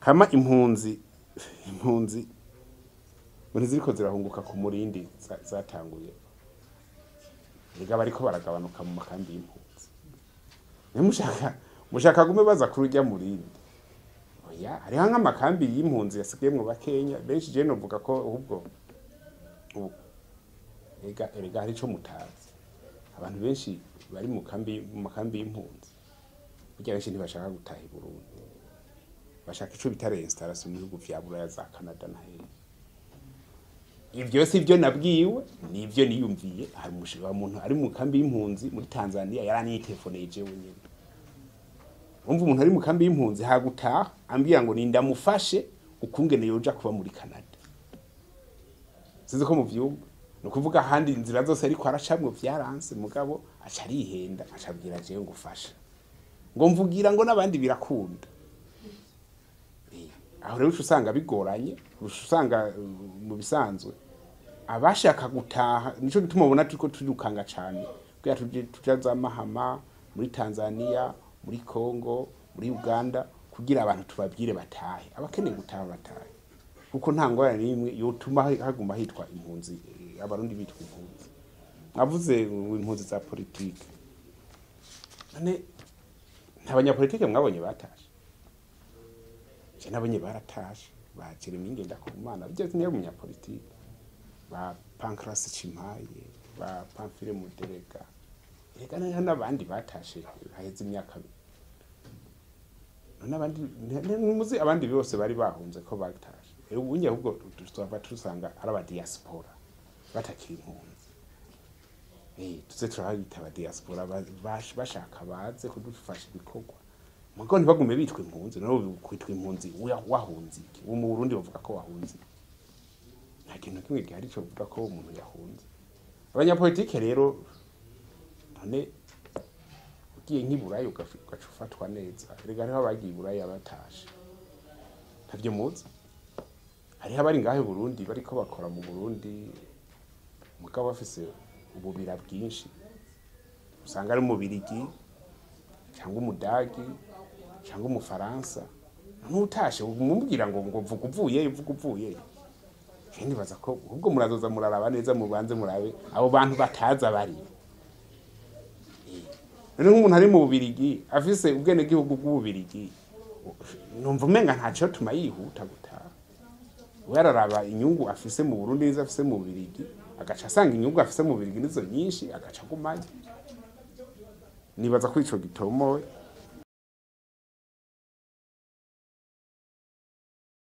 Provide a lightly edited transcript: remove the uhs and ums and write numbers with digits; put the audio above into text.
Hama impunzi ngo ntiziriko zirahunguka ku murindi zatanguye, ega bariko baragabanuka mu makambi y'impunzi. Mushaka gume baza kuri urya murindi? Oya, hariho nk'amakambi y'impunzi yasigayemwo bakenya benshi. Je novuga ko ahubwo ubu ega erega hari ico mutazi: abantu benshi bari mu makambi y'impunzi, burya benshi ntibashaka gutaha i Burundi, bashaka ico bita réinstallation mu bihugu vya Buraya, za Canada na hehe. Ivyo si byo nabwiwe, nivyo niyumviye. Hari umushinga, muntu ari mu kambi y'impunzi muri Tanzania yaranitelefoneye jewe nyene. Umva, umuntu ari mu kambi y'impunzi hagutaha ambwira ngo nindamufashe ukungene yoja kuba muri Canada. Sinzi ko muvyumva. Ni ukuvuga ahandi inzira zose ariko aracamwo vyaranse, mugabo aca arihenda, aca abwira jewe ngo ufasha, ngo mvugira ngo n'abandi birakunda. Aho rero uca usanga bigoranye, uca usanga mu bisanzwe abashaka gutaha, nico gituma ubona turiko turirukanga cane kugira tuje tuja za Mahama, muri Tanzania, muri Congo, muri Uganda, kugira abantu tubabwire batahe, abakeneye gutaha batahe, kuko nta ngorane n'imwe yotuma haguma hitwa impunzi, Abarundi bitwa impunzi. Mwavuze ngo impunzi za politike. None nta banyapolitike mwabonye batashe? Je nabonye baratashe, ba Jeremy Ngendakumana, bijya niyo umunyapolitike, ba Pancras Cimpaye, ba Pamphile Muderega, erega hariho n'abandi batashe haheze imyaka. None abandi ntimuzi abandi bose bari bahunze ko batashe? Ubunye ahubwo tuzava tusanga ari aba diaspora batakiri impunzi. Tuze turabita aba diaspora, bashaka baze kudufasha ibikorwa, mugabo ntibagume bitwa impunzi. None kwitwa impunzi wahunze iki? Ubu mu Burundi bavuga ko wahunze iki? Nta kintu kimwe gihari cyo kuvuga ko umuntu yahunze. Abanyapolitike rero, none ugiye nk'i Burayi ugaca ufatwa neza? Erega hariho abagiye i Buraya batashe, ntavyo muzi. Hariho abari ngaho i Burundi bariko bakora mu Burundi, mugabo bafise ububira bwinshi, usanga ari umubirigi cyangwa Umudagi cyangwa Umufaransa. Ntutashe umubwira ngo vuga uvuyeyo, vuga uvuyeyo. Je nibaza ko ahubwo murazoza muraraba neza, mubanze murabe abo bantu bataza bari. None nk'umuntu ari mu Bubirigi afise ubwenegihugu bw'Ububirigi, numva umenga ntaco tuma yihuta gutaha. We araraba inyungu afise mu Burundi n'izo afise mu Bubirigi, agaca asanga inyungu afise mu Bubirigi nizo nyinshi, agaca agumayo. Nibaza ko ico gitomowe.